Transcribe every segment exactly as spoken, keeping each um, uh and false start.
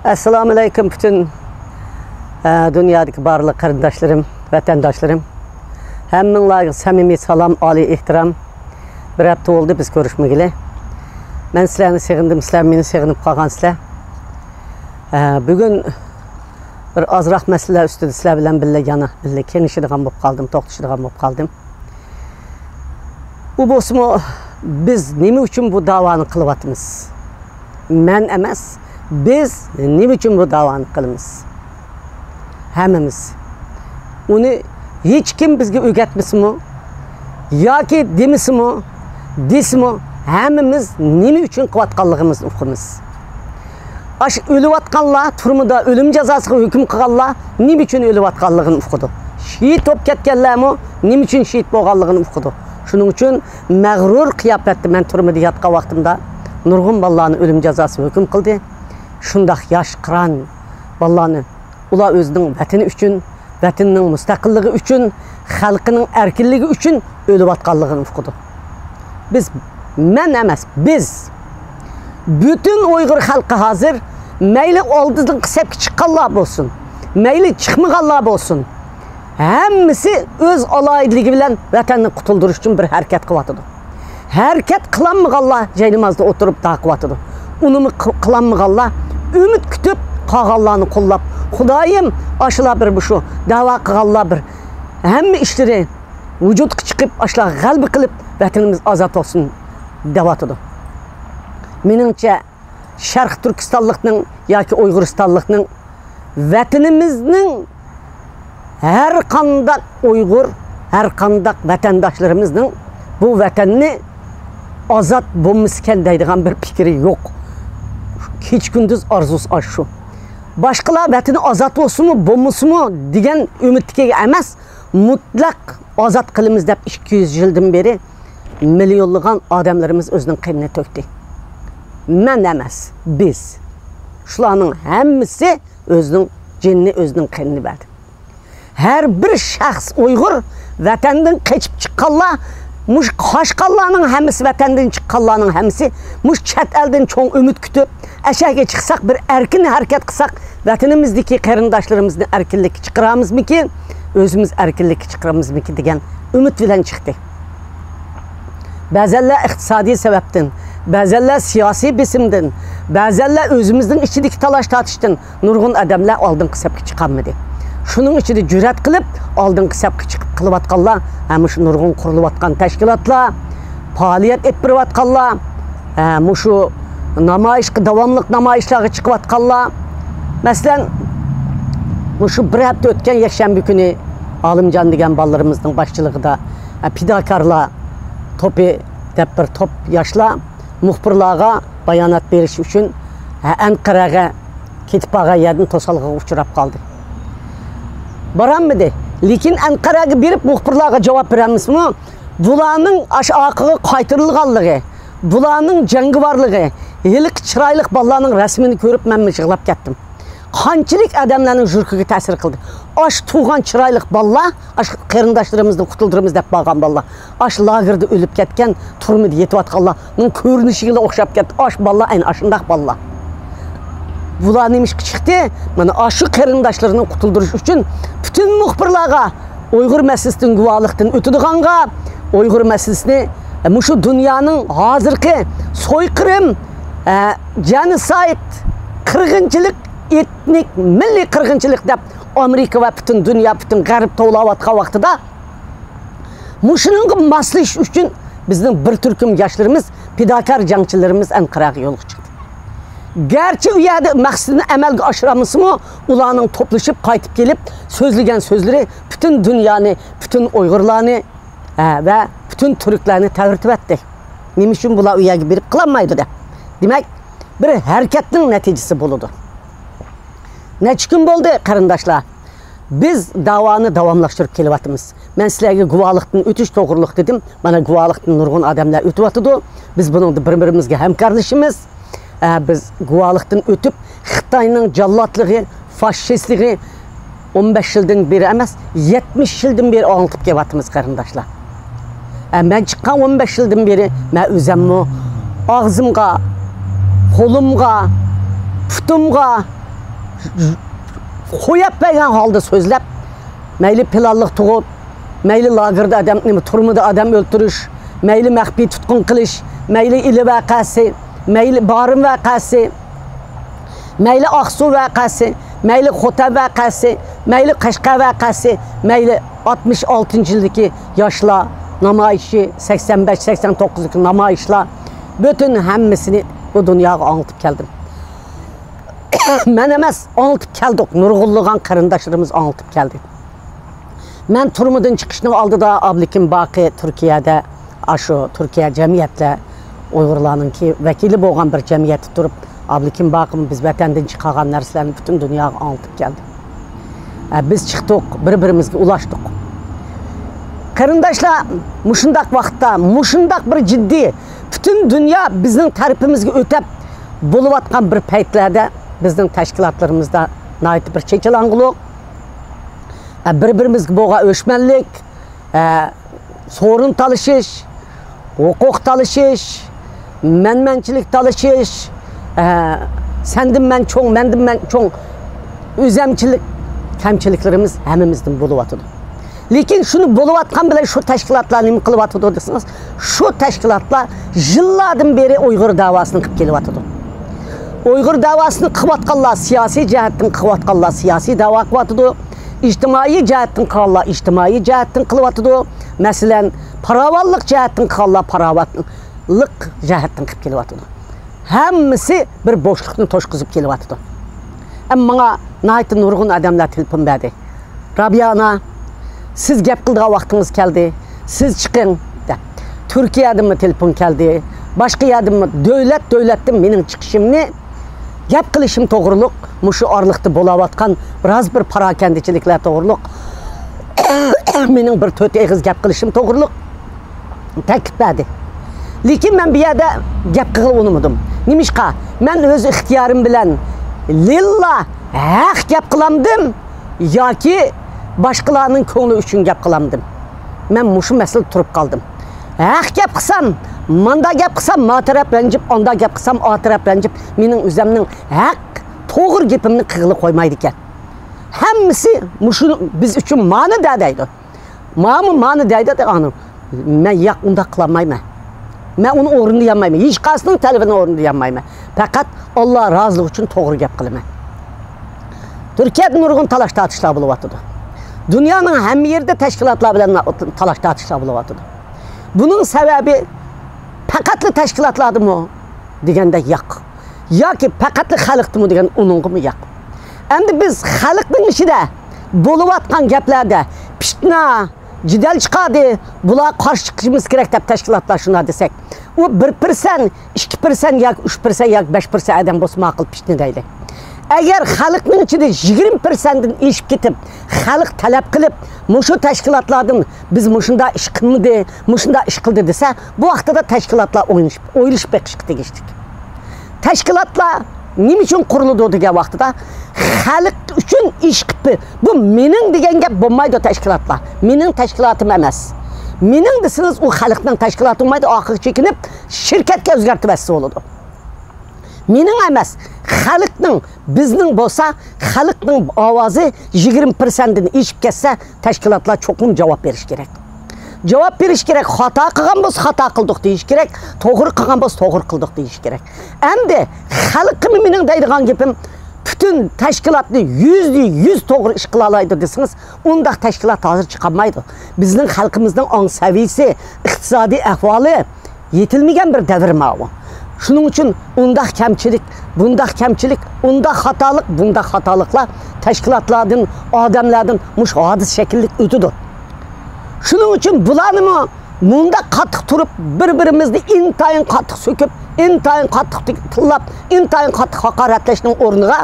ئەسسالامۇئەلەيكۇم پۈتۈن، ئە، دۇنيادىكى بارلىق قېرىنداشلىرىم، ۋەتەنداشلىرىم. ھەممىڭلارغا سەمىمىي سالام، ئالىي ئېھتىرام. بىر ھەپتە بولدى بىز كۆرۈشمىگىلى. مەن سىلەرنى سېغىندىم، سىلەر مېنى سېغىنىپ قالغانسىلەر. ئە، بۈگۈن بىر ئازراق مەسىلىلەر ئۈستىدە سىلەر بىلەن بىللە يەنە بىللە كېڭىشىدىغان بولۇپ قالدىم، توختىشىدىغان بولۇپ قالدىم. ئۇ بولسىمۇ، بىز نېمە ئۈچۈن بۇ داۋانى قىلىۋاتىمىز؟ مەن ئەمەس، بىز نېمە ئۈچۈن بۇ داۋانى قىلىمىز؟ ھەممىمىز. ئۇنى ھېچكىم بىزگە ئۆگەتمىسىمۇ ياكى دېمىسىمۇ، دېسىمۇ، ھەممىمىز نېمە ئۈچۈن قىلىۋاتقانلىقىمىزنى ئۇقىمىز. ئاشۇ ئۆلۈۋاتقانلار، تۈرمىدە ئۆلۈم جازاسىغا ھۆكۈم قىلغانلار نېمە ئۈچۈن ئۆلۈۋاتقانلىقىنى ئۇقىدۇ. شېھىت بولۇپ كەتكەنلەرمۇ نېمە ئۈچۈن شېھىت بولغانلىقىنى ئۇقىدۇ. شۇنىڭ ئۈچۈن مەغرۇر قىياپەتتە مەن تۈرمىدە ياتقان ۋاقتىمدا نۇرغۇن بالىلارنى ئۆلۈم جازاسىغا ھۆكۈم قىلدى. شۇنداق ياش قىران بالىلارنى، ئۇلار ئۆزىنىڭ ۋەتىنى ئۈچۈن، ۋەتىنىنىڭ مۇستەقىللىقى ئۈچۈن، خەلقىنىڭ ئەركىنلىكى ئۈچۈن ئۆلۈۋاتقانلىقىنى ئۇقىدۇ. بىز، مەن ئەمەس، بىز، پۈتۈن ئۇيغۇر خەلقى ھازىر، مەيلى ئالدىنقى سەپكە چىققانلار بولسۇن، مەيلى چىقمىغانلار بولسۇن، ھەممىسى ئۆز ئالاھىدىلىكى بىلەن ۋەتەننى قۇتۇلدۇرۇش ئۈچۈن بىر ھەرىكەت قىلىۋاتىدۇ. ھەرىكەت قىلالمىغانلار جاينامازدا ئولتۇرۇپ دۇئا قىلىۋاتىدۇ. ئۇنىمۇ قىلالمىغانلار ئۈمىد كۈتۈپ، قالغانلارنى قوللاپ، خۇدايىم، ئاشۇلار بىر مۇشۇ دەۋا قىلغانلار بىر ھەممە ئىشلىرى ۋۇجۇدقا چىقىپ، ئاشۇلارغا غەلىبە قىلىپ، ۋەتىنىمىز ئازاد بولسۇن دەۋاتىدۇ. مېنىڭچە، شەرقىي تۈركىستانلىقنىڭ ياكى ئۇيغۇرىستانلىقنىڭ ۋەتىنىمىزنىڭ، ھەر قانداق ئۇيغۇر، ھەر قانداق ۋەتەنداشلىرىمىزنىڭ بۇ ۋەتەننى ئازاد بولمىسىكەن دەيدىغان بىر پىكرى يوق. كېچە-كۈندۈز ئارزۇسى ئاشۇ. باشقىلار ۋەتىنى ئازاد بولسىمۇ، بولمىسىمۇ دېگەن ئۈمىدتىكىگە ئەمەس، مۇتلەق ئازاد قىلىمىز دەپ ئىككى يۈز يىلدىن بېرى مىليونلىغان ئادەملىرىمىز ئۆزىنىڭ قېنىنى تۆكتى. مەن ئەمەس، بىز. شۇلارنىڭ ھەممىسى ئۆزىنىڭ جېنىنى، ئۆزىنىڭ قېنىنى بەردى. ھەر بىر شەخس ئۇيغۇر ۋەتەندىن قېچىپ چىققانلار، مۇشۇ قاچقانلارنىڭ ھەممىسى، ۋەتەندىن چىققانلارنىڭ ھەممىسى مۇشۇ چەت ئەلدىن چوڭ ئۈمىد كۈتۈپ، ئەشەگە چىقساق، بىر ئەركىن ھەرىكەت قىلساق، ۋەتىنىمىزدىكى قېرىنداشلىرىمىزنى ئەركىنلىككە چىقىرامىزمىكىن، ئۆزىمىز ئەركىنلىككە چىقىرامىزمىكىن دېگەن ئۈمىد بىلەن چىقتى. بەزەنلەر ئىقتىسادىي سەۋەبتىن، بەزەنلەر سىياسىي بېسىمدىن، بەزەنلەر ئۆزىمىزنىڭ ئىچىدىكى تالاش-تارتىشتىن نۇرغۇن ئادەملەر ئالدىنقى سەپكە چىقالمىدى. شۇنىڭ ئىچىدە جۈرئەت قىلىپ، ئالدىنقى سەپكە چىقىپ قىلىۋاتقانلار، ھە، مۇشۇ نۇرغۇن قۇرۇلۇۋاتقان تەشكىلاتلار، پائالىيەت ئېلىپ بېرىۋاتقانلار، ھە، مۇشۇ نامايىشقا، داۋاملىق نامايىشلارغا چىقىۋاتقانلار. مەسىلەن، مۇشۇ بىر ھەپتە ئۆتكەن يەكشەنبە كۈنى ئالىمجان دېگەن بالىلىرىمىزنىڭ باشچىلىقىدا، ھە، پىداكارلار توپى دەپ بىر توپ ياشلار مۇخبىرلارغا بايانات بېرىش ئۈچۈن، ھە، ئەنقەرەگە كېتىپ بارغان يەردىن توسالغۇغا ئۇچراپ قالدى. بارالمىدى. لېكىن ئەنقەرەگە بېرىپ مۇخبىرلارغا جاۋاب بېرەلمىسىمۇ، بۇلارنىڭ ئاشۇ ئارقىغا قايتۇرۇلغانلىقى، بۇلارنىڭ جەڭگىۋارلىقى، ھېلىقى چىرايلىق بالىلارنىڭ رەسىمىنى كۆرۈپ مەنمۇ يىغلاپ كەتتىم. قانچىلىك ئادەملەرنىڭ يۈرىكىگە تەسىر قىلدى. ئاشۇ تۇغان چىرايلىق بالىلار، ئاشۇ قېرىنداشلىرىمىزنى قۇتۇلدۇرىمىز دەپ بارغان بالىلار، ئاشۇ لاگېردا ئۆلۈپ كەتكەن، تۈرمىدە يېتىۋاتقانلارنىڭ كۆرۈنۈشىگىلا ئوخشاپ كەتتى. ئاشۇ بالىلار ئەنە ئاشۇنداق بالىلار. بۇلار نېمىشقا چىقتى؟ مانا ئاشۇ قېرىنداشلىرىنى قۇتۇلدۇرۇش ئۈچۈن پۈتۈن مۇخبىرلارغا ئۇيغۇر مەسىلىسىدىن گۇۋاھلىقتىن ئۆتىدىغانغا، ئۇيغۇر مەسىلىسىنى، ئە، مۇشۇ دۇنيانىڭ ھازىرقى سويقىرىم، ئە، جېنوسايد، قىرغىنچىلىق، ئېتنىك، مىللىي قىرغىنچىلىق دەپ ئامېرىكا ۋە پۈتۈن دۇنيا، پۈتۈن غەرب توۋلاۋاتقان ۋاقتىدا، مۇشۇنىڭغا ماسلىشىش ئۈچۈن بىزنىڭ بىر تۈركۈم ياشلىرىمىز، پىداكار جەڭچىلىرىمىز ئەنقەرەگە يولغا چىقتى. گەرچە ئۇ يەردە مەقسىتىنى ئەمەلگە ئاشۇرالمىسىمۇ، ئۇلارنىڭ توپلىشىپ قايتىپ كېلىپ سۆزلىگەن سۆزلىرى پۈتۈن دۇنيانى، پۈتۈن ئۇيغۇرلارنى، ھە، ۋە پۈتۈن تۈركلەرنى تەۋرىتىۋەتتى. نېمە ئۈچۈن بۇلار ئۇ يەرگە بېرىپ قىلالمايدۇ دەپ. دېمەك، بىر ھەرىكەتنىڭ نەتىجىسى بولىدۇ. نەچچە كۈن بولدى، قېرىنداشلار. بىز داۋانى داۋاملاشتۇرۇپ كېلىۋاتىمىز. مەن سىلەرگە گۇۋاھلىقتىن ئۆتۈش توغرۇلۇق دېدىم. مانا، گۇۋاھلىقتىن نۇرغۇن ئادەملەر ئۆتۈۋاتىدۇ. بىز بۇنىڭدا بىر-بىرىمىزگە ھەمكارلىشىمىز. ئە، بىز گۇۋاھلىقتىن ئۆتۈپ، خىتاينىڭ جاللاتلىقى، فاشىستلىقى ئون بەش يىلدىن بېرى ئەمەس، يەتمىش يىلدىن بېرى ئاڭلىتىپ كېلىۋاتىمىز، قېرىنداشلار. ئە، مەن چىققان ئون بەش يىلدىن بېرى مەن ئۆزەممۇ ئاغزىمغا، قولۇمغا، پۇتۇمغا، قويۇپ بەرگەن ھالدا سۆزلەپ، مەيلى پىلانلىق تۇغۇپ، مەيلى لاگېردا ئادەم، نېمە، تۈرمىدە ئادەم ئۆلتۈرۈش، مەيلى مەخپىي تۇتقۇن قىلىش، مەيلى ئىلى ۋەقەسى، مەيلى بارىن ۋەقەسى، مەيلى ئاقسۇ ۋەقەسى، مەيلى خوتەن ۋەقەسى، مەيلى قەشقەر ۋەقەسى، مەيلى ئاتمىش ئالتىنچى يىلدىكى ياشلار نامايىشى، سەكسەن بەش، سەكسەن توققۇزدىكى نامايىشلار، پۈتۈن ھەممىسىنى بۇ دۇنياغا ئاڭلىتىپ كەلدىم. مەن ئەمەس، ئاڭلىتىپ كەلدۇق. نۇرغۇنلىغان قېرىنداشلىرىمىز ئاڭلىتىپ كەلدى. مەن تۈرمىدىن چىقىشنىڭ ئالدىدا ئابلىكىم باقى تۈركىيەدە، ئاشۇ تۈركىيە جەمئىيەتلەر، ئۇيغۇرلارنىڭكى ۋەكىلى بولغان بىر جەمئىيەتتە تۇرۇپ، ئابلىكىم باقىمۇ بىز ۋەتەندىن چىقارغان نەرسىلەرنى پۈتۈن دۇنياغا ئاڭلىتىپ كەلدى. ئە، بىز چىقتۇق، بىر-بىرىمىزگە ئۇلاشتۇق. قېرىنداشلار، مۇشۇنداق ۋاقىتتا، مۇشۇنداق بىر جىددىي، پۈتۈن دۇنيا بىزنىڭ تەرىپىمىزگە ئۆتەپ بولۇۋاتقان بىر پەيتلەردە بىزنىڭ تەشكىلاتلىرىمىزدا ناھايىتى بىر چېچىلاڭغۇلۇق، ئە، بىر-بىرىمىزگە بولغان ئۆچمەنلىك، ئە، سورۇن تالىشىش، ھوقۇق تالىشىش، مەنمەنچىلىك تالىشىش، ئە، سەندىن مەن چوڭ، مەندىن مەن چوڭ، ئۆزەمچىلىك، كەمچىلىكلىرىمىز ھەممىمىزدىن بولۇۋاتىدۇ. لېكىن شۇنى بولۇۋاتقان بىلەن شۇ تەشكىلاتلار نېمە قىلىۋاتىدۇ دېسىڭىز، شۇ تەشكىلاتلار يىللاردىن بېرى ئۇيغۇر دەۋاسىنى قىلىپ كېلىۋاتىدۇ. ئۇيغۇر دەۋاسىنى قىلىۋاتقانلار، سىياسىي جەھەتتىن قىلىۋاتقانلار سىياسىي دەۋا قىلىۋاتىدۇ. ئىجتىمائىي جەھەتتىن قىلغانلار ئىجتىمائىي جەھەتتىن قىلىۋاتىدۇ. مەسىلەن، پاراۋانلىق جەھەتتىن قىلغانلار پاراۋانلىق جەھەتتىن قىلىپ كېلىۋاتىدۇ. ھەممىسى بىر بوشلۇقنى توشقۇزۇپ كېلىۋاتىدۇ. ئەمما ماڭا ناھايىتى نۇرغۇن ئادەملەر تېلېفون بەردى. رابىيە ئانا، سىز گەپ قىلىدىغان ۋاقتىڭىز كەلدى، سىز چىقىڭ دەپ. تۈركىيەدىنمۇ تېلېفون كەلدى، باشقا يەردىنمۇ، دۆلەت دۆلەتتىن مېنىڭ چىقىشىمنى، گەپ قىلىشىم توغرۇلۇق، مۇشۇ ئارىلىقتا بولاۋاتقان بىراز بىر پاراكەندىچىلىكلەر توغرۇلۇق، مېنىڭ بىر تۆت ئېغىز گەپ قىلىشىم توغرۇلۇق تەكلىپ بەردى. لېكىن مەن بۇ يەردە گەپ قىلغىلى ئۇنىمىدىم. نېمىشقا؟ مەن ئۆز ئىختىيارىم بىلەن لىللا ھەق گەپ قىلامدىم ياكى باشقىلارنىڭ كۆڭلى ئۈچۈن گەپ قىلامدىم؟ مەن مۇشۇ مەسىلىدە تۇرۇپ قالدىم. ھەق گەپ قىلسام، ماندا گەپ قىلسام، ما تەرەپ رەنجىپ، ئاندا گەپ قىلسام، ئا تەرەپ رەنجىپ، مېنىڭ ئۆزەمنىڭ ھەق، توغرا گېپىمنى قىلغىلى قويمايدىكەن. ھەممىسى مۇشۇ بىز ئۈچۈن مانى دە دەيدۇ. ماڭىمۇ مانى دەيدۇ، ئانا. مەن ياق، ئۇنداق قىلالمايمەن. مەن ئۇنى ئورۇندىيالمايمەن. ھېچقايسىنىڭ تەلىپىنى ئورۇندىيالمايمەن. پەقەت ئاللا رازىلىقى ئۈچۈن توغرا گەپ قىلىمەن. تۈركىيەدە نۇرغۇن تالاش-تارتىشلار بولۇۋاتىدۇ. دۇنيانىڭ ھەممە يېرىدە تەشكىلاتلار بىلەن تالاش-تارتىشلار بولۇۋاتىدۇ. بۇنىڭ سەۋەبى پەقەتلا تەشكىلاتلاردىمۇ دېگەندەك ياق. ياكى پەقەتلا خەلقتىمۇ دېگەن ئۇنىڭغىمۇ ياق. ئەمدى بىز خەلقنىڭ ئىچىدە بولۇۋاتقان گەپلەردە پىتنە، جېدەل چىقاردى، بۇلارغا قارشى چىقىشىمىز كېرەك دەپ تەشكىلاتلار شۇنداق دېسەك، ئۇ بىر پىرسەنت، ئىككى پىرسەنت ياكى ئۈچ پىرسەنت ياكى بەش پىرسەنت ئادەم بولسا ماقۇل پىتنە دەيلى. ئەگەر خەلقنىڭ ئىچىدە يىگىرمە پىرسەنتتىن ئېشىپ كېتىپ، خەلق تەلەپ قىلىپ، مۇشۇ تەشكىلاتلاردىن بىز مۇشۇنداق ئىش قىلمىدى، مۇشۇنداق ئىش قىلدى دېسە، بۇ ۋاقتىدا تەشكىلاتلار ئويلىشىپ، ئويلىشىپ بېقىشقا تېگىشلىك. تەشكىلاتلار نېمە ئۈچۈن قۇرۇلىدۇ دېگەن ۋاقتىدا، خەلق ئۈچۈن ئىش قىلىپ، بۇ مېنىڭ دېگەن گەپ بولمايدۇ تەشكىلاتلار. مېنىڭ تەشكىلاتىم ئەمەس. مېنىڭ دېسىڭىز، ئۇ خەلقنىڭ تەشكىلاتى بولمايدۇ، ئاخىرى چېكىنىپ شىركەتكە ئۆزگەرتىۋەتسە بولىدۇ. مېنىڭ ئەمەس، خەلقنىڭ، بىزنىڭ بولسا، خەلقنىڭ ئاۋازى يىگىرمە پىرسەنتتىن ئېشىپ كەتسە، تەشكىلاتلار چوقۇم جاۋاب بېرىشى كېرەك. جاۋاب بېرىشى كېرەك. خاتا قىلغان بولسا خاتا قىلدۇق دېيىشى كېرەك. توغرا قىلغان بولسا توغرا قىلدۇق دېيىشى كېرەك. ئەمدى خەلقىمۇ مېنىڭ دەيدىغان گېپىم، پۈتۈن تەشكىلاتنى يۈزدە يۈز توغرا ئىش قىلالايدۇ دېسىڭىز، ئۇنداق تەشكىلات ھازىر چىقالمايدۇ. بىزنىڭ خەلقىمىزنىڭ ئاڭ سەۋىيىسى، ئىقتىسادىي ئەھۋالى، يېتىلمىگەن بىر دەۋر ماۋۇ. شۇنىڭ ئۈچۈن ئۇنداق كەمچىلىك، بۇنداق كەمچىلىك، ئۇنداق خاتالىق، بۇنداق خاتالىقلار تەشكىلاتلاردىن، ئادەملەردىن مۇشۇ ھادىسە شەكىللىك ئۆتىدۇ. شۇنىڭ ئۈچۈن بۇلارنىمۇ مۇنداق قاتتىق تۇرۇپ، بىر-بىرىمىزنى ئىنتايىن قاتتىق سۆكۈپ، ئىنتايىن قاتتىق تىللاپ، ئىنتايىن قاتتىق ھاقارەتلەشنىڭ ئورنىغا،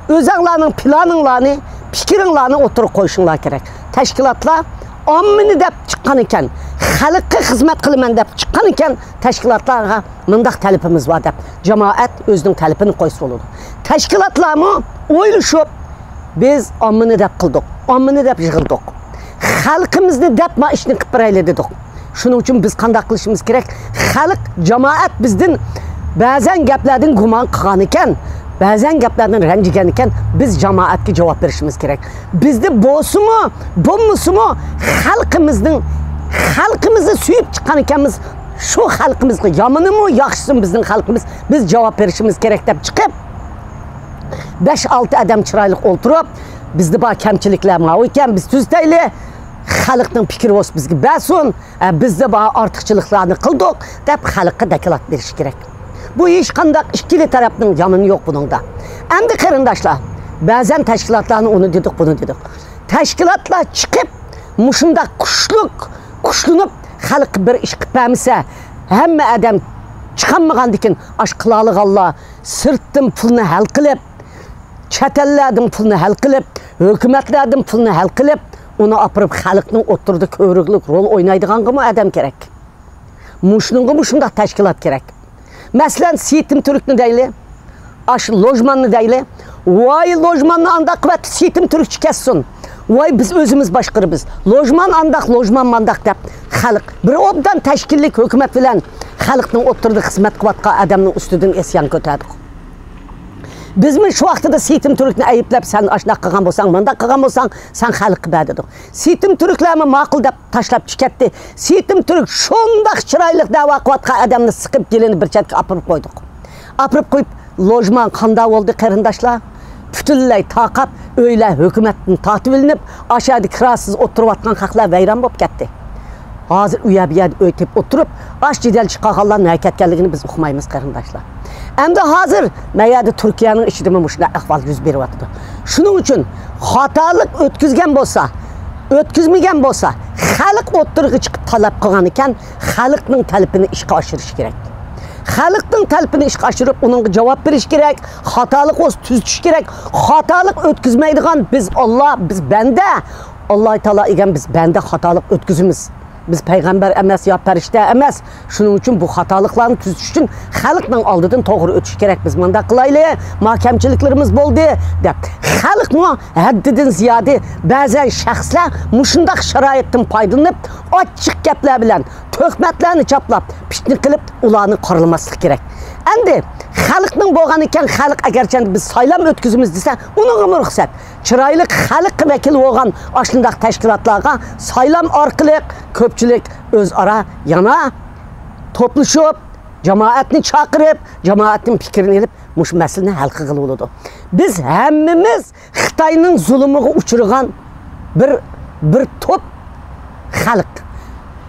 ئۆزەڭلارنىڭ پىلانىڭلارنى، پىكرىڭلارنى ئوتتۇرىغا قويۇشۇڭلار كېرەك. تەشكىلاتلار ئاممىنى دەپ چىققان ئىكەن، خەلققە خىزمەت قىلىمەن دەپ چىققان ئىكەن، تەشكىلاتلارغا مۇنداق تەلىپىمىز بار دەپ، جامائەت ئۆزىنىڭ تەلىپىنى قويسا بولىدۇ. تەشكىلاتلارمۇ ئويلىشىپ، بىز ئاممىنى دەپ قىلدۇق، ئاممىنى دەپ يىغىلدۇق. خەلقىمىزنى دەپ ما ئىشنى قىلىپ بېرەيلى دېدۇق. شۇنىڭ ئۈچۈن بىز قانداق قىلىشىمىز كېرەك؟ خەلق، جامائەت بىزدىن بەزەن گەپلەردىن گۇمان قىلغان ئىكەن، بەزەن گەپلەردىن رەنجىگەن ئىكەن، بىز جامائەتكە جاۋاب بېرىشىمىز كېرەك. بىزدە بولسىمۇ، بولمىسىمۇ، خەلقىمىزنىڭ، خەلقىمىزنى سۆيۈپ چىققان ئىكەنمىز، شۇ خەلقىمىزغا يامىنىمۇ، ياخشىسىمۇ بىزنىڭ خەلقىمىز، بىز جاۋاب بېرىشىمىز كېرەك دەپ چىقىپ، بەش-ئالتە ئادەم چىرايلىق ئولتۇرۇپ، بىزدە بار كەمچىلىكلەر ماۋۇ ئىكەن، بىز تۈزىتەيلى، خەلقنىڭ پىكرى بولسا بىزگە بەرسۇن، ئە، بىزدە بار ئارتۇقچىلىقلارنى قىلدۇق دەپ خەلققە داكلات بېرىش كېرەك. بۇ ھېچقانداق ئىككىلا تەرەپنىڭ يامىنى يوق بۇنىڭدا. ئەمدى قېرىنداشلار، بەزەن تەشكىلاتلارنى ئۇنى دېدۇق، بۇنى دېدۇق. تەشكىلاتلار چىقىپ، مۇشۇنداق كۈچلۈك، كۈچلىنىپ، خەلققە بىر ئىش قىلىپ بەرمىسە، ھەممە ئادەم چىقالمىغاندىكىن، ئاش قىلالىغانلار سىرتتىن پۇلنى ھەل قىلىپ، چەت ئەللەردىن پۇلنى ھەل قىلىپ، ھۆكۈمەتلەردىن پۇلنى ھەل قىلىپ، ئۇنى ئاپىرىپ خەلقنىڭ ئوتتۇرىدا كۆرۈكلۈك رول ئوينايدىغانغىمۇ ئادەم كېرەك. مۇشۇنىڭغىمۇ شۇنداق تەشكىلات كېرەك. مەسىلەن، سېيىتىم تۈركنى دەيلى. ئاش لوژماننى دەيلى. ۋاي، لوژماننى ئانداق قىلىۋەتتى، سېيىتىم تۈركچە كەتسۇن. ۋاي، بىز ئۆزىمىز باشقۇرىمىز. لوژمان ئانداق، لوژمان مانداق دەپ، خەلق بىر ئوبدان تەشكىللىك ھۆكۈمەت بىلەن خەلقنىڭ ئوتتۇرىدا خىزمەت قىلىۋاتقان ئادەمنىڭ ئۈستىدىن ئىسيان كۆتەردۇق. بىزمۇ شۇ ۋاقتىدا سېيىتىم تۈركنى ئەيىبلەپ، سەن ئاشۇنداق قىلغان بولساڭ، مۇنداق قىلغان بولساڭ، سەن خەلققە بەر دېدۇق. سېيىتىم تۈركلەرمۇ ماقۇل دەپ تاشلاپ چىكەتتى. سېيىتىم تۈرك شۇنداق چىرايلىق دەۋا قىلىۋاتقان ئادەمنى سىقىپ، گېلىنى بىر چەتكە ئاپىرىپ قويدۇق. ئاپىرىپ قويۇپ، لوژمان قانداق بولدى، قېرىنداشلار؟ پۈتۈنلەي تارقاپ، ئۆيلەر ھۆكۈمەتتىن تارتىۋېلىنىپ، ئاشۇ يەردە كىراسىز ئولتۇرۇۋاتقان خەقلەر ۋەيران بولۇپ كەتتى. ھازىر ئۇ يەر بۇ يەردە ئۆي تېپىپ ئولتۇرۇپ، ئاش جېدەل چىقارغانلار نەگە كەتكەنلىكىنى بىز ئۇقمايمىز، قېرىنداشلار. ئەمدى ھازىر مەيەردە تۈركىيەنىڭ ئىچىدىمۇ مۇشۇنداق ئەھۋال يۈز بېرىۋاتىدۇ. شۇنىڭ ئۈچۈن خاتالىق ئۆتكۈزگەن بولسا، ئۆتكۈزمىگەن بولسا، خەلق ئوتتۇرىغا چىقىپ تەلەپ قىلغان ئىكەن، خەلقنىڭ تەلىپىنى ئىشقا ئاشۇرۇش كېرەك. خەلقنىڭ تەلىپىنى ئىشقا ئاشۇرۇپ، ئۇنىڭغا جاۋاب بېرىش كېرەك. خاتالىق بولسا تۈزىتىش كېرەك. خاتالىق ئۆتكۈزمەيدىغان بىز ئاللا، بىز بەندە. ئاللا تائالا ئىگەن، بىز بەندە، خاتالىق ئۆتكۈزىمىز. بىز پەيغەمبەر ئەمەس يا پەرىشتە ئەمەس. شۇنىڭ ئۈچۈن بۇ خاتالىقلارنى تۈزىتىش ئۈچۈن خەلقنىڭ ئالدىدىن توغرا ئۆتۈش كېرەك. بىز مۇنداق قىلايلى، ما كەمچىلىكلىرىمىز بولدى دەپ. خەلقمۇ ھەددىدىن زىيادە، بەزەن شەخسلەر مۇشۇنداق شارائىتتىن پايدىلىنىپ، ئاچچىق گەپلەر بىلەن تۆھمەتلەرنى چاپلاپ، پىتنە قىلىپ، ئۇلارنى قارىلىماسلىق كېرەك. ئەمدى خەلقنىڭ بولغانىكەن، خەلق ئەگەرچەندە بىز سايلام ئۆتكۈزىمىز دېسە، ئۇنىڭغىمۇ رۇخسەت. چىرايلىق خەلققە ۋەكىل بولغان ئاشۇنداق تەشكىلاتلارغا سايلام ئارقىلىق كۆپچىلىك ئۆزئارا يەنە توپلىشىپ، جامائەتنى چاقىرىپ، جامائەتنىڭ پىكرىنى ئېلىپ، مۇشۇ مەسىلىنى ھەل قىلغىلى بولىدۇ. بىز ھەممىمىز خىتاينىڭ زۇلۇمىغا ئۇچرىغان بىر، بىر توپ خەلق.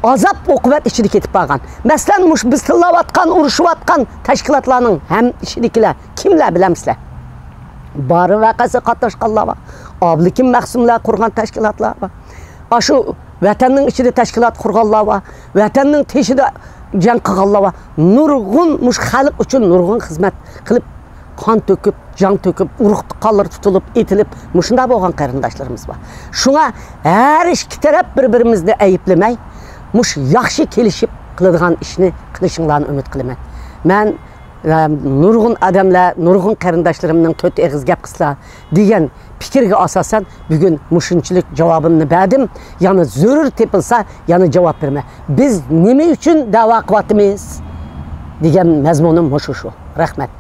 ئازاب-ئوقۇبەت ئىچىدە كېتىپ بارغان. مەسىلەن، مۇشۇ بىز تىللاۋاتقان، ئۇرۇشۇۋاتقان تەشكىلاتلارنىڭ ھەم ئىچىدىكىلەر كىملەر بىلەمسىلەر؟ بارى ۋەقەسىگە قاتناشقانلار بار. ئابلىكىم مەخسۇملار قۇرغان تەشكىلاتلار بار. ئاشۇ ۋەتەننىڭ ئىچىدە تەشكىلات قۇرغانلار بار. ۋەتەننىڭ تېشىدا جەڭ قىلغانلار بار. نۇرغۇن مۇشۇ خەلق ئۈچۈن نۇرغۇن خىزمەت قىلىپ، قان تۆكۈپ، جان تۆكۈپ، ئۇرۇق تۇغقانلىرى تۇتۇلۇپ، ئېتىلىپ، مۇشۇنداق بولغان قېرىنداشلىرىمىز بار. شۇڭا ھەر ئىككى تەرەپ بىر-بىرىمىزنى ئەيىبلىمەي، مۇشۇ ياخشى كېلىشىپ قىلىدىغان ئىشنى قىلىشىڭلارنى ئۈمىد قىلىمەن. مەن، ئە، نۇرغۇن ئادەملەر، نۇرغۇن قېرىنداشلىرىمنىڭ تۆت ئېغىز گەپ قىلسا دېگەن پىكىرگە ئاساسەن، بۈگۈن مۇشۇنچىلىك جاۋابىمنى بەردىم. يەنە زۆرۈر تېپىلسا، يەنە جاۋاب بېرىمەن. بىز نېمە ئۈچۈن دەۋا قىلىۋاتىمىز دېگەن مەزمۇنۇم مۇشۇ شۇ. رەھمەت.